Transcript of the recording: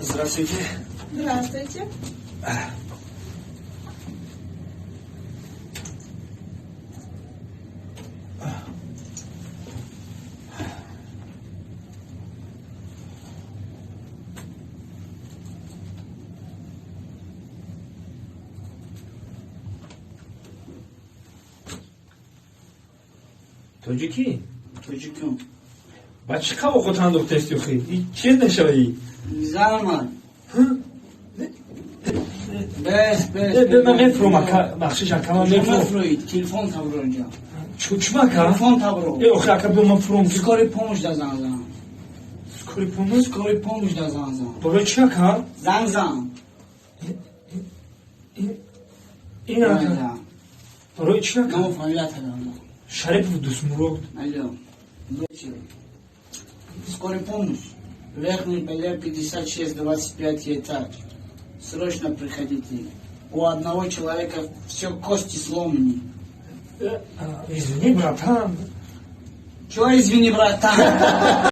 Здравствуйте. Здравствуйте. Тоҷикӣ? Тоҷикум. Ба чӣ қавоқот андохтести охи? Чиз нашавӣ? Занаман. Бес, бес. Ман мефуром, ака, бахшиш, ака, ман мефуром. Мефуроид, телефон табро инҷа. Чума, ака? Телефон табро. Э, охи, ака, биё, ман фуром. Скорый помощь да занг зан. Скорый помощь? Скорый помощь да занг зан. Барои чӣ, ака? Занг зан. Ин, ака, барои чӣ, ака? Ному фамилия тадан. Шарипов Дусмурод. Алло. Скорый помощь. Верхний Белер, 56, 25 этаж. Срочно приходите. У одного человека все кости сломаны. Извини, братан. Чего извини, братан?